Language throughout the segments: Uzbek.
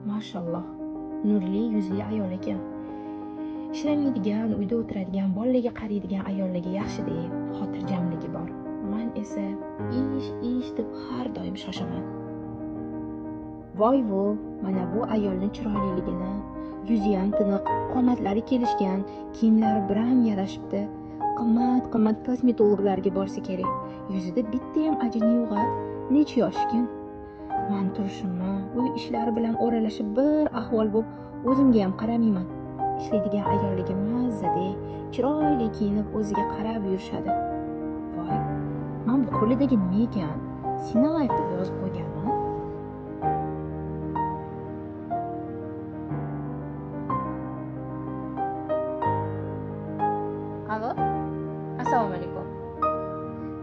Mashalloh, nurli yuzli ayol ekan. Ishlamaydigan, uyda o'tiradigan, bolalarga qaraydigan ayollarga yaxshi-da, xotirjamligi bor. Man esa ish, ish deb har doim shoshaman. Voy-vo, mana bu ayolning chiroyliligini, yuzi ham tiniq, qomatlari kelishgan, kiyimlari biram yarashibdi. Qimmat-qimmat kosmetologlarga borsa kerak. Yuzida bitta ham ajini yo'q-a. Necha yoshkin? Man turishimmi, uy ishlari bilan o'ralashib bir ahvol bo'lib, o'zimga ham qaramayman. Ishlaydigan ayollarga mazzadek, chiroyli kiyinib o'ziga qarab yurishadi. Voy, man bu qo'lidagi nima ekan? Sinalife deb yozib qo'yganmi? Alo? Assalomu alaykum.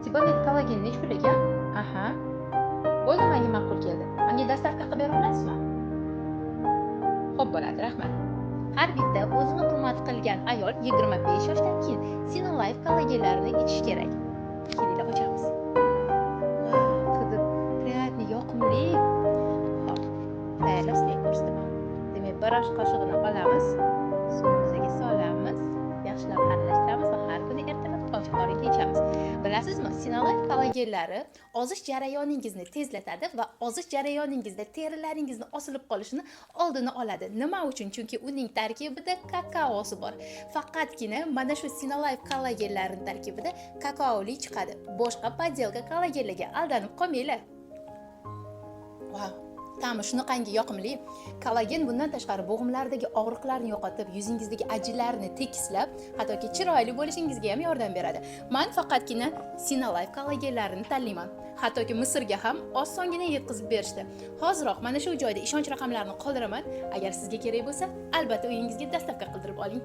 Tibonet kollagen necha pul ekan? Aha. Bo'ldi, menga ma'qul keldi. Menga доставка qilib bera olasizmi? Xo'p bo'ladi, rahmat. Har bitta o'zini hurmat qilgan ayol 25 yoshdan keyin Sinalife kollagenlarini ichish kerak. Kelinglar, ochamiz. Vau, hidi приятный, yoqimli. Xo'p, tayyorlab sizlarga ko'rsataman. Demak, bir osh qoshig'ini olamiz, suvimizga solamiz, yaxshilab aralashtiramiz va har kuni ertalab och qoringa ichamiz. Bilasizmi, Sinalife kollagenlari ozish jarayoningizni tezlatadi va ozish jarayoningizda terilaringizni osilib qolishini oldini oladi. Nima uchun? Chunki uning tarkibida kakaosi bor. Faqatgina mana shu Sinalife kollagenlarining tarkibida kakaoli chiqadi. Boshqa подделка kollagenlarga aldanib qolmanglar. Vau, ta'mi shunaqangi yoqimli. Kollagen bundan tashqari bo'g'imlardagi og'riqlarni yo'qotib, yuzingizdagi ajinlarni tekislab, hattoki chiroyli bo'lishingizga ham yordam beradi. Man faqatgina Sinalife kollagenlarini tanlayman. Hattoki Misrga ham osongina yetkazib berishdi. Hoziroq mana shu joyda ishonch raqamlarini qoldiraman. Agar sizga kerak bo'lsa, albatta uyingizga доставка qildirib oling.